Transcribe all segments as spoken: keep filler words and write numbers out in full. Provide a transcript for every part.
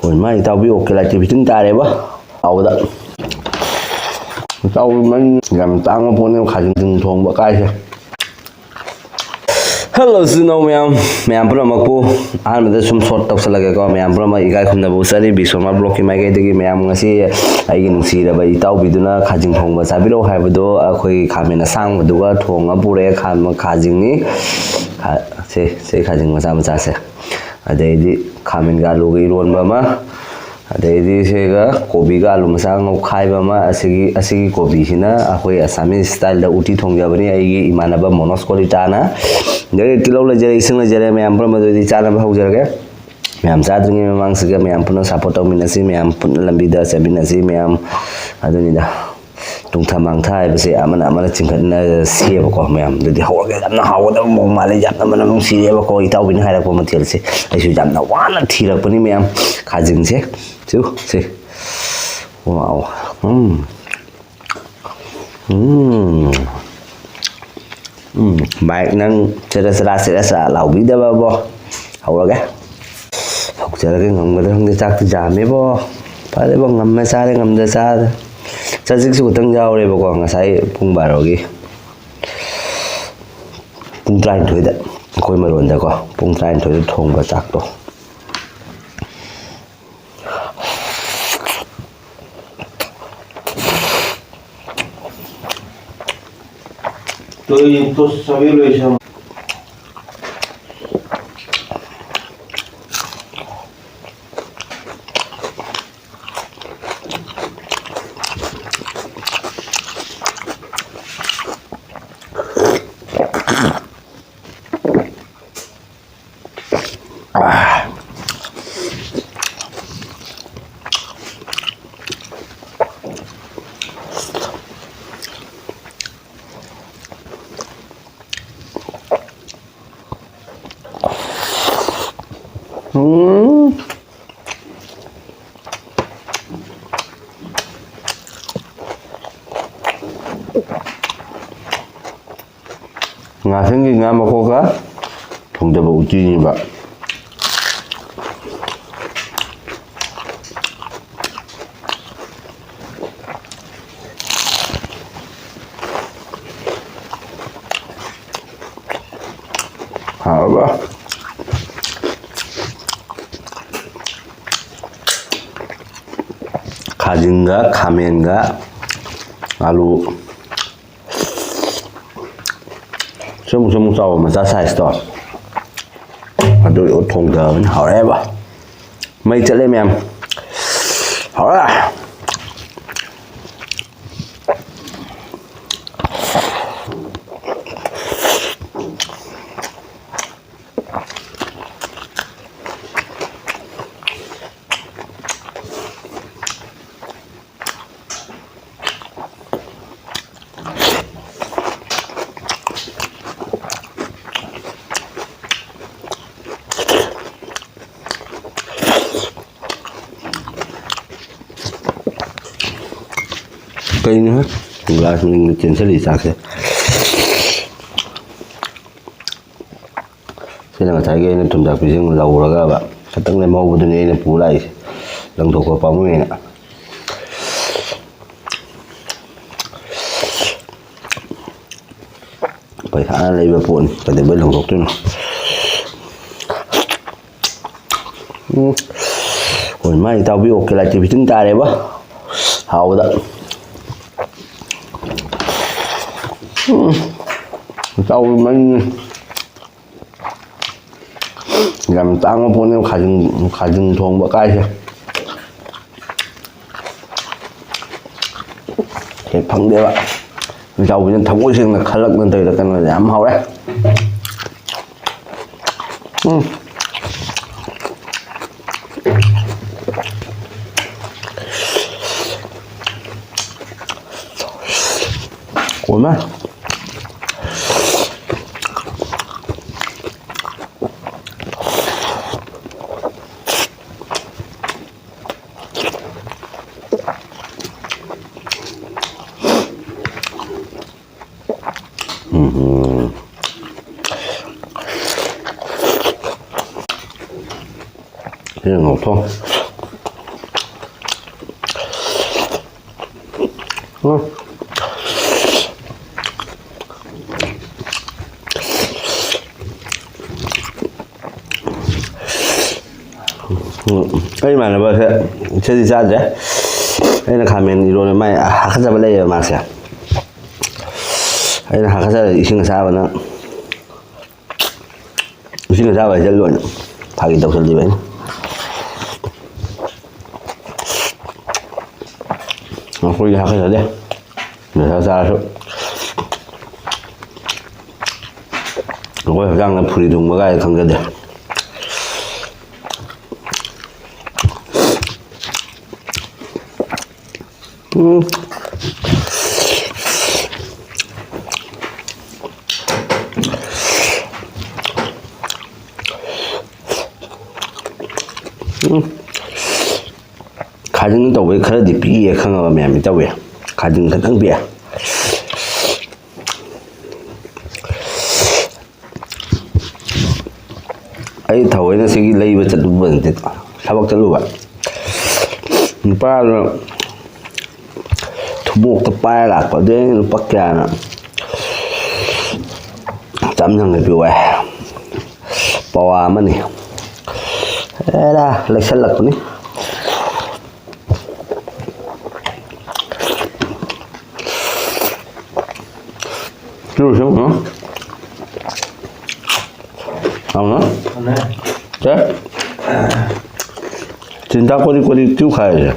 ꯍꯣꯏ, ꯃꯥ ꯏꯇꯥꯎꯕꯤ ꯑꯣꯀꯦ ꯂꯥꯏ ꯇꯤꯚꯤ ꯇꯤꯡ ꯇꯥꯔꯦꯕ꯫ ꯍꯥꯎꯕꯗ꯫ ꯏꯇꯥꯎꯕꯤ ꯃꯟ ꯌꯥꯝ ꯇꯥꯡꯕ ꯄꯣꯠꯅꯦꯕ ꯈꯥꯖꯤꯡ ꯊꯣꯡꯕ ꯀꯥꯏꯁꯦ꯫ ꯍꯜꯂꯣ ꯏꯆꯤꯟ ꯏꯅꯥꯎ ꯃꯌꯥꯝ, ꯃꯌꯥꯝ ꯄꯨꯝꯅꯃꯛꯄꯨ ꯑꯍꯥꯟꯕꯗ ꯁꯨꯝ ꯁꯣꯔꯠ ꯇꯧꯁꯜꯂꯒꯦꯀꯣ꯫ ꯃꯌꯥꯝ ꯄꯨꯝꯅꯃꯛ ꯏꯀꯥꯏ ꯈꯨꯝꯅꯕ ꯎꯠꯆꯔꯤ ꯕꯤꯁ꯭ꯋꯥꯃꯥ ꯕ꯭ꯂꯣꯛꯀꯤ ꯃꯥꯏꯀꯩꯗꯒꯤ꯫ ꯃꯌꯥꯝ ꯉꯁꯤ ꯑꯩꯒꯤ ꯅꯨꯡꯁꯤꯔꯕ ꯏꯇꯥꯎꯕꯤꯗꯨꯅ ꯈꯥꯖꯤꯡ ꯊꯣꯡꯕ ꯆꯥꯕꯤꯔꯛꯑꯣ ꯍꯥꯏꯕꯗꯣ ꯑꯩꯈꯣꯏꯒꯤ ꯈꯥꯃꯦꯟ ꯑꯁꯥꯡꯕꯗꯨꯒ ꯊꯣꯡꯉ ꯄꯨꯔꯛꯑꯦ꯫ ꯈꯥ-, ꯈꯥꯖꯤꯡꯅꯤ꯫ ꯈꯥ-, ꯁꯦ, ꯁꯦ ꯈꯥꯖꯤꯡ ꯃꯆꯥ ꯃꯆꯥꯁꯦ꯫ ꯑꯗꯩꯗꯤ ꯈꯥꯃꯦꯟꯒ ꯑꯂꯨꯒ ꯏꯔꯣꯟꯕ ꯑꯃ, ꯑꯗꯩꯗꯤ ꯁꯤꯒ ꯀꯣꯕꯤꯒ ꯑꯂꯨ ꯃꯆꯥ ꯉꯧꯈꯥꯏꯕ ꯑꯃ꯫ ꯑꯁꯤꯒꯤ, ꯑꯁꯤꯒꯤ ꯀꯣꯕꯤꯁꯤꯅ ꯑꯩꯈꯣꯏ ꯑꯁꯥꯃꯤꯁ ꯁ꯭ꯇꯥꯏꯜꯗ ꯎꯇꯤ ꯊꯣꯡꯖꯕꯅꯤ ꯑꯩꯒꯤ ꯏꯃꯥꯟꯅꯕ ꯃꯣꯅꯣꯖ ꯀꯣꯂꯤꯇꯥꯅ꯫ ꯑꯗꯩꯗꯤ ꯇꯤꯜꯍꯧ ꯂꯩꯖꯔꯦ, ꯏꯁꯤꯡ ꯂꯩꯖꯔꯦ, ꯃꯌꯥꯝ ꯄꯨꯝꯅꯃꯛ ꯑꯗꯨꯗꯤ ꯆꯥꯅꯕ ꯍꯧꯖꯔꯒꯦ꯫ ꯃꯌꯥꯝ ꯆꯥꯗ꯭ꯔꯤꯉꯩ ꯃꯃꯥꯡꯁꯤꯗ ꯃꯌꯥꯝ ꯄꯨꯟꯅ ꯁꯞꯄꯣꯔꯠ ꯇꯧꯃꯤꯟꯅꯁꯤ, ꯃꯌꯥꯝ ꯄꯨꯟꯅ ꯂꯝꯕꯤꯗ ꯆꯠꯃꯤꯟꯅꯁꯤ ꯃꯌꯥꯝ꯫ ꯑꯗꯨꯅꯤꯗ꯫ ꯇꯨꯡꯊ ꯃꯥꯡꯊ ꯍꯥꯏꯕꯁꯦ ꯑꯃꯅ ꯑꯃꯅ ꯆꯤꯡꯈꯠꯅꯁꯦꯕꯀꯣ ꯃꯌꯥꯝ꯫ ꯑꯗꯨꯗꯤ ꯍꯧꯔꯒꯦ꯫ ꯌꯥꯝꯅ ꯍꯥꯎꯒꯗꯕ ꯃꯑꯣꯡ ꯃꯥꯜꯂꯦ, ꯌꯥꯝꯅ ꯃꯅꯝ ꯅꯨꯡꯁꯤꯔꯦꯕꯀꯣ ꯏꯇꯥꯎꯕꯤꯅ ꯍꯥꯏꯔꯛꯄ ꯃꯊꯦꯜꯁꯦ꯫ ꯑꯩꯁꯨ ꯌꯥꯝꯅ ꯋꯥꯅ ꯊꯤꯔꯛꯄꯅꯤ ꯃꯌꯥꯝ, ꯈꯥꯖꯤꯡꯁꯦ꯫ ꯁꯨ, ꯁꯤ꯫ ꯋꯥꯎ꯫ ꯎꯝ꯫ ꯎꯝ꯫ ꯎꯝ, ꯚꯥꯏ, ꯅꯪ ꯆꯦꯔꯥ ꯆꯦꯔꯥ ꯆꯦꯔꯥ ꯆꯦꯔꯥ ꯂꯥꯎꯕꯤꯗꯕꯕꯣ꯫ ꯍꯧꯔꯒꯦ꯫ ꯍꯧꯖꯔꯒꯦ꯫ ꯉꯝꯒꯗ꯭ꯔꯥ ꯈꯪꯗꯦ, ꯆꯥꯛꯇꯤ ꯌꯥꯝꯃꯦꯕꯣ꯫ ꯐꯔꯦꯕꯣ, ꯉꯝꯃꯦ ꯆꯥꯔꯦ, ꯉꯝꯗ ꯆꯥꯔꯦ꯫ ꯆꯖꯤꯛꯁꯨ ꯈꯤꯇꯪ ꯌꯥꯎꯔꯦꯕꯀꯣ, ꯉꯁꯥꯏ ꯄꯨꯡ ꯕꯥꯔꯣꯒꯤ꯫ ꯄꯨꯡ ꯇꯔꯥꯅꯤꯊꯣꯏꯗ, ꯑꯩꯈꯣꯏ ꯃꯔꯣꯟꯗꯀꯣ, ꯄꯨꯡ ꯇꯔꯥꯅꯤꯊꯣꯏꯗ ꯊꯣꯡꯕ ꯆꯥꯛꯇꯣ꯫ ꯎꯝ꯫ ꯉꯥꯁꯤꯡꯒꯤ ꯉꯥ ꯃꯀꯣꯛꯀ ꯊꯣꯡꯖꯕ ꯎꯇꯤꯅꯤꯕ꯫ ꯈꯥꯖꯤꯡꯒ ꯈꯥꯃꯦꯟꯒ ꯑꯂꯨ ꯁꯨꯝ ꯁꯨꯝ ꯆꯥꯎꯕ ꯃꯆꯥ ꯁꯥꯏꯖꯇꯣ ꯑꯗꯨ ꯊꯣꯡꯊꯕꯅꯤ꯫ ꯍꯥꯎꯔꯦꯕ꯫ ꯃꯩ ꯆꯠꯂꯦ ꯃꯌꯥꯝ꯫ ꯍꯥꯎꯔꯦ꯫ ꯀꯩꯅꯣ ꯍꯦ? ꯒ꯭ꯂꯥꯁ ꯃꯅꯤꯡꯗ ꯆꯦꯟꯁꯤꯜꯂꯤ ꯆꯥꯛꯁꯦ꯫ ꯁꯤꯅ ꯉꯁꯥꯏꯒꯤ ꯑꯩꯅ ꯊꯨꯝꯖꯥꯛꯄꯤꯁꯤꯡ ꯂꯧꯔꯒꯕ ꯈꯤꯇꯪ ꯂꯦꯝꯍꯧꯕꯗꯨꯅꯤ ꯑꯩꯅ ꯄꯨ ꯂꯥꯛꯏꯁꯦ, ꯂꯪꯊꯣꯛꯄ ꯄꯥꯝꯃꯨꯏꯅ꯫ ꯄꯩꯁꯥꯅ ꯂꯩꯕ ꯄꯣꯠꯅꯤ, ꯀꯩꯗꯧꯕꯩ ꯂꯪꯊꯣꯛꯇꯣꯏꯅꯣ? ꯎꯝ꯫ ꯍꯣꯏ, ꯃꯥ ꯏꯇꯥꯎꯕꯤ ꯑꯣꯀꯦ ꯂꯥꯏ ꯇꯤꯚꯤ ꯇꯤꯡ ꯇꯥꯔꯦꯕ꯫ ꯍꯥꯎꯕꯗ꯫ ꯎꯝ꯫ ꯏꯇꯥꯎꯕꯤ ꯃꯩꯅꯤ꯫ ꯌꯥꯝ ꯇꯥꯡꯕ ꯄꯣꯠꯅꯦꯕ ꯈꯥꯖꯤꯡ, ꯈꯥꯖꯤꯡ ꯊꯣꯡꯕ ꯀꯥꯏꯁꯦ꯫ ꯍꯦꯛ ꯐꯪꯗꯦꯕ꯫ ꯏꯇꯥꯎꯕꯤꯅ ꯊꯃꯣꯏ ꯁꯦꯡꯅ ꯈꯜꯂꯛꯅ ꯇꯧꯔꯤꯔ ꯀꯩꯅꯣ ꯌꯥꯝ ꯍꯥꯎꯔꯦ꯫ ꯎꯝ꯫ ꯀꯣꯟꯅ꯫ ꯎꯝ꯫ ꯁꯤꯅ ꯉꯧꯊꯣꯛ꯫ ꯎꯝ꯫ ꯎꯝ, ꯑꯩ ꯏꯃꯥꯟꯅꯕꯁꯦ ꯁꯤꯗꯤ ꯆꯥꯗ꯭ꯔꯦ꯫ ꯑꯩꯅ ꯈꯥꯃꯦꯟ ꯏꯔꯣꯟꯕ ꯃꯥꯏ ꯍꯥꯀꯠꯆꯕ ꯂꯩꯌꯦꯕ ꯃꯥꯁꯦ꯫ ꯑꯩꯅ ꯍꯥꯀꯠꯆꯔꯗꯤ ꯏꯁꯤꯡ ꯑꯁꯥꯕꯅ, ꯏꯁꯤꯡ ꯑꯁꯥꯕ ꯍꯩꯖꯤꯜꯂꯨ ꯑꯣꯏꯅ ꯐꯥꯒꯤ ꯇꯧꯁꯜꯂꯤꯕ ꯑꯩꯅ꯫ ꯑꯩꯈꯣꯏꯗꯤ ꯍꯥꯀꯠꯆꯗꯦ꯫ ꯅꯤꯁꯥ ꯆꯥꯔꯁꯨ ꯑꯩꯈꯣꯏ ꯍꯛꯆꯥꯡꯗ ꯐꯨꯔꯤ ꯊꯨꯡꯕ ꯀꯥꯏꯗ ꯈꯪꯖꯗꯦ꯫ ꯎꯝ꯫ ꯎꯝ꯫ ꯈꯥꯖꯤꯡ ꯇꯧꯕꯩ ꯈꯔꯗꯤ ꯄꯤꯛꯏꯌꯦ, ꯈꯪꯉꯕ ꯃꯌꯥꯝꯗꯤ ꯇꯧꯋꯦ꯫ ꯈꯥꯖꯤꯡ ꯈꯛꯇꯪ ꯄꯤꯛꯑꯦ꯫ ꯑꯩ ꯊꯑꯣꯏꯅ ꯁꯤꯒꯤ ꯂꯩꯕ ꯆꯠꯂꯨꯕ ꯅꯠꯇꯦ, ꯊꯕꯛ ꯆꯠꯂꯨꯕ꯫ ꯅꯨꯄꯥꯗꯨꯅ ꯊꯨꯝꯃꯣꯛꯇ ꯄꯥꯏꯔ ꯂꯥꯛꯄ꯫ ꯑꯗꯨꯗꯩ ꯑꯩꯅ ꯂꯨꯄꯥ ꯀꯌꯥꯅ ꯆꯥꯝ ꯌꯥꯡꯈꯩ ꯄꯤꯌꯨ ꯍꯥꯏ꯫ ꯄꯋꯥ ꯑꯃꯅꯤ꯫ ꯑꯦꯔꯥ, ꯂꯩꯁꯜꯂꯛꯄꯅꯤ꯫ ꯆꯨꯁꯨ, ꯍꯥ? ꯍꯥꯎꯅ? ꯍꯥꯎꯅ꯫ ꯆꯦ? ꯆꯤꯟꯖꯥꯛ ꯀꯣꯔꯤ ꯀꯣꯔꯤ ꯆꯨ ꯈꯥꯏꯁꯦ꯫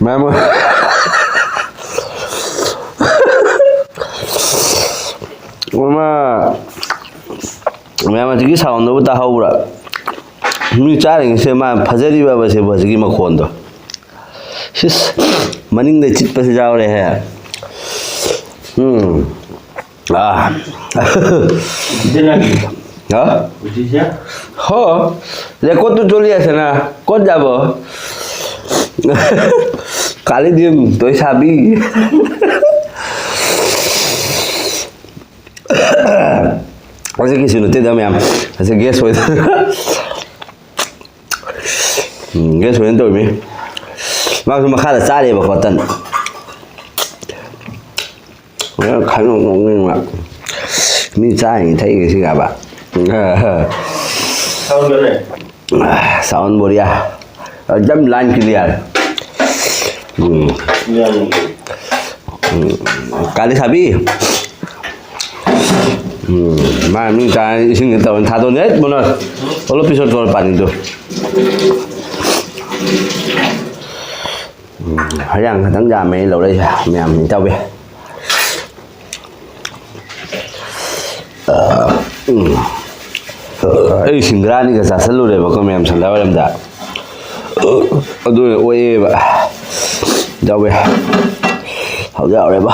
ꯃꯌꯥꯝ, ꯃꯌꯥꯝ ꯑꯁꯤꯒꯤ ꯁꯥꯎꯟꯗꯨꯕꯨ ꯇꯥꯍꯧꯕ꯭ꯔꯥ? ꯃꯤ ꯆꯥꯔꯤꯉꯩꯁꯦ ꯃꯥ ꯐꯖꯔꯤꯕ ꯁꯤꯕꯨ ꯍꯧꯖꯤꯛꯀꯤ ꯃꯈꯣꯟꯗꯣ꯫ ꯁꯤꯁ, ꯃꯅꯤꯡꯗ ꯆꯤꯠꯄꯁꯨ ꯌꯥꯎꯔꯦꯍꯦ꯫ ꯎꯝ꯫ ꯑꯥ꯫ ꯍꯥ? ꯍꯣ꯫ ꯔꯦꯀꯣꯔꯗ ꯇꯨ ꯆꯣꯂꯤ ꯑꯁꯦ ꯅ꯫ ꯀꯣꯠ ꯌꯥꯕꯣ? ꯀꯥꯂꯤꯗꯤꯝ ꯇꯣꯏꯁꯥꯕꯤ꯫ ꯑꯁꯤ ꯀꯩꯁꯨ ꯅꯠꯇꯦꯗ ꯃꯌꯥꯝ꯫ ꯑꯁꯤ ꯒꯦꯁ ꯑꯣꯏꯗ꯫ ꯎꯝ, ꯒꯦꯁ ꯑꯣꯏꯅ ꯇꯧꯔꯤꯃꯤ꯫ ꯃꯥꯁꯨ ꯃꯈꯥꯗ ꯆꯥꯔꯤꯕꯀꯣ ꯇꯟ꯫ ꯈꯥꯏꯅꯣꯛ ꯅꯣꯛꯅꯤꯡꯕ꯫ ꯃꯤ ꯆꯥꯔꯤꯉꯩ ꯊꯛꯏꯉꯩ ꯁꯤꯒꯕ꯫ ꯁꯥꯎꯟ ꯕꯣꯔꯤꯌꯥ꯫ ꯑꯦꯛꯗꯝ ꯂꯥꯏꯟ ꯀ꯭ꯂꯤꯌꯥꯔ꯫ ꯎꯝ꯫ ꯎꯝ꯫ ꯀꯥꯂꯤ ꯁꯥꯕꯤ꯫ ꯎꯝ, ꯃꯥ ꯃꯤ ꯆꯥ ꯏꯁꯤꯡꯗ ꯇꯧꯔ ꯊꯥꯗꯣꯛꯑꯅꯤ꯫ ꯍꯦꯠ, ꯃꯣꯅꯣ꯫ ꯑꯣꯂꯣ ꯄꯤꯁꯣ ꯇꯣꯔ ꯄꯥꯅꯤꯗꯨ꯫ ꯎꯝ, ꯍꯩꯔꯥꯡ ꯈꯛꯇꯪ ꯌꯥꯝꯃꯦ ꯑꯩ ꯂꯧꯔꯛꯏꯁꯦ꯫ ꯃꯌꯥꯝ ꯏꯇꯥꯎꯕꯤ꯫ ꯎꯝ꯫ ꯑꯩ ꯁꯤꯡꯒꯔꯥꯅꯤꯒ ꯆꯥꯁꯤꯜꯂꯨꯔꯦꯕꯀꯣ ꯃꯌꯥꯝ ꯁꯟꯗꯥ ꯋꯥꯏꯔꯝꯗ꯫ ꯑꯗꯨꯅ ꯑꯣꯛꯑꯦꯕ꯫ ꯌꯥꯎꯋꯦ꯫ ꯍꯧꯖꯤꯛ ꯌꯥꯎꯔꯦꯕ꯫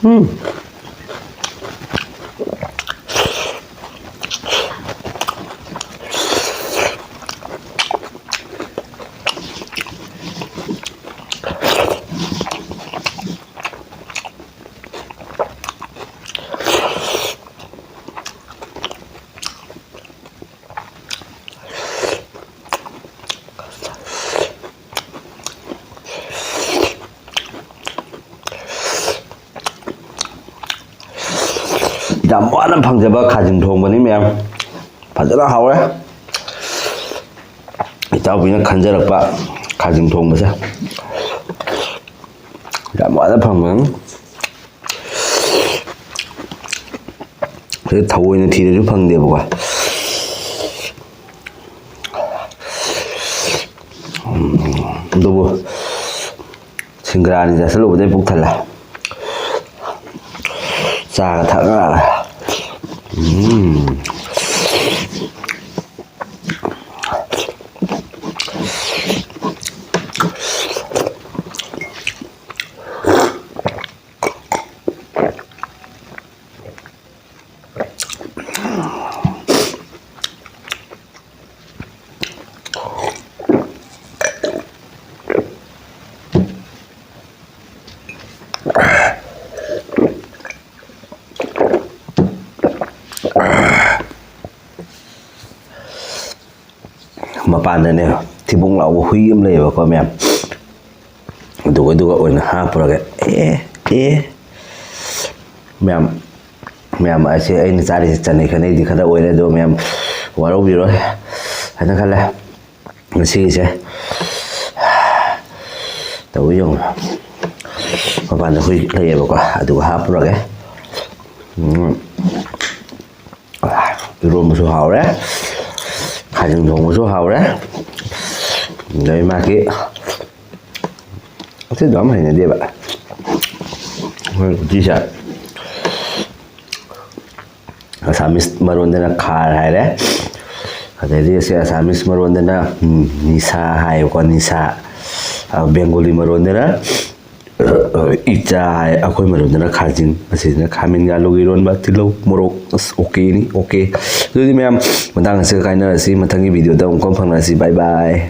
ꯎꯝ꯫ ꯌꯥꯝ ꯋꯥꯅ ꯐꯪꯖꯕ ꯈꯥꯖꯤꯡ ꯊꯣꯡꯕꯅꯤ ꯃꯌꯥꯝ꯫ ꯐꯖꯅ ꯍꯥꯎꯔꯦ꯫ ꯏꯇꯥꯎꯕꯤꯅ ꯈꯟꯖꯔꯛꯄ ꯈꯥꯖꯤꯡ ꯊꯣꯡꯕꯁꯦ ꯌꯥꯝ ꯋꯥꯅ ꯐꯪꯕꯅꯤ꯫ ꯁꯤꯗ ꯊꯑꯣꯏꯅ ꯊꯤꯔꯁꯨ ꯐꯪꯗꯦꯕꯀꯣ꯫ ꯎꯝ, ꯑꯗꯨꯕꯨ ꯁꯤꯡꯒꯔꯥꯅꯤ ꯆꯥꯁꯤꯜꯂꯨꯕꯗꯩ ꯄꯨꯛ ꯊꯜꯂꯦ꯫ ꯆꯥꯒ ꯊꯛꯅꯔꯒ꯫ ꯎꯝ꯫ ꯃꯄꯥꯟꯗꯅꯦ ꯊꯤꯕꯣꯡ ꯂꯥꯎꯕ ꯍꯨꯏ ꯑꯃ ꯂꯩꯌꯦꯕꯀꯣ ꯃꯌꯥꯝ꯫ ꯑꯗꯨꯒ ꯑꯗꯨꯒ ꯑꯣꯏꯅ ꯍꯥꯞꯄꯨꯔꯒꯦ꯫ ꯑꯦ ꯑꯦ ꯃꯌꯥꯝ ꯃꯌꯥꯝ ꯑꯁꯦ ꯑꯩꯅ ꯆꯥꯔꯤꯁꯦ ꯆꯥꯅꯩ ꯈꯟꯅꯩꯗꯤ ꯈꯔ ꯑꯣꯏꯔꯦ, ꯑꯗꯣ ꯃꯌꯥꯝ ꯋꯥꯔꯧꯕꯤꯔꯣꯏ ꯍꯥꯏꯅ ꯈꯜꯂꯦ꯫ ꯉꯁꯤꯒꯤꯁꯦ ꯇꯧꯕ ꯌꯦꯡꯉꯣ꯫ ꯃꯄꯥꯟꯗ ꯍꯨꯏ ꯂꯩꯌꯦꯕꯀꯣ, ꯑꯗꯨꯒ ꯍꯥꯞꯄꯨꯔꯒꯦ꯫ ꯎꯝ꯫ ꯏꯔꯣꯝꯕꯁꯨ ꯍꯥꯎꯔꯦ, ꯈꯥꯖꯤꯡ ꯊꯣꯡꯕꯁꯨ ꯍꯥꯎꯔꯦ, ꯑꯗꯩ ꯃꯥꯒꯤ ꯑꯇꯩꯗꯣ ꯌꯥꯝ ꯍꯩꯅꯗꯦꯕ꯫ ꯃꯣꯏ ꯎꯇꯤꯁꯦ ꯑꯁꯥꯃꯤꯁ ꯃꯔꯣꯟꯗꯅ ꯈꯥꯔ ꯍꯥꯏꯔꯦ, ꯑꯗꯩꯗꯤ ꯑꯁꯤ ꯑꯁꯥꯃꯤꯁ ꯃꯔꯣꯟꯗꯅ, ꯎꯝ, ꯅꯤꯁꯥ ꯍꯥꯏꯌꯦꯕꯀꯣ, ꯅꯤꯁꯥ꯫ ꯑ, ꯕꯦꯡꯒꯣꯂꯤ ꯃꯔꯣꯟꯗꯅ ꯏꯆꯥ ꯍꯥꯏ, ꯑꯩꯈꯣꯏ ꯃꯔꯣꯟꯗꯅ ꯈꯥꯖꯤꯡ, ꯑꯁꯤꯁꯤꯅ ꯈꯥꯃꯦꯟ ꯑꯂꯨꯒ ꯏꯔꯣꯟꯕ, ꯇꯤꯜꯍꯧ, ꯃꯣꯔꯣꯛ꯫ ꯑꯁ, ꯑꯣꯀꯦꯅꯤ, ꯑꯣꯀꯦ꯫ ꯑꯗꯨꯗꯤ ꯃꯌꯥꯝ, ꯃꯇꯥꯡ ꯑꯁꯤꯒ ꯀꯥꯏꯅꯔꯁꯤ꯫ ꯃꯊꯪꯒꯤ ꯚꯤꯗꯤꯑꯣꯗ ꯑꯃꯨꯛꯀ ꯐꯪꯅꯔꯁꯤ꯫ ꯕꯥꯏ ꯕꯥꯏ꯫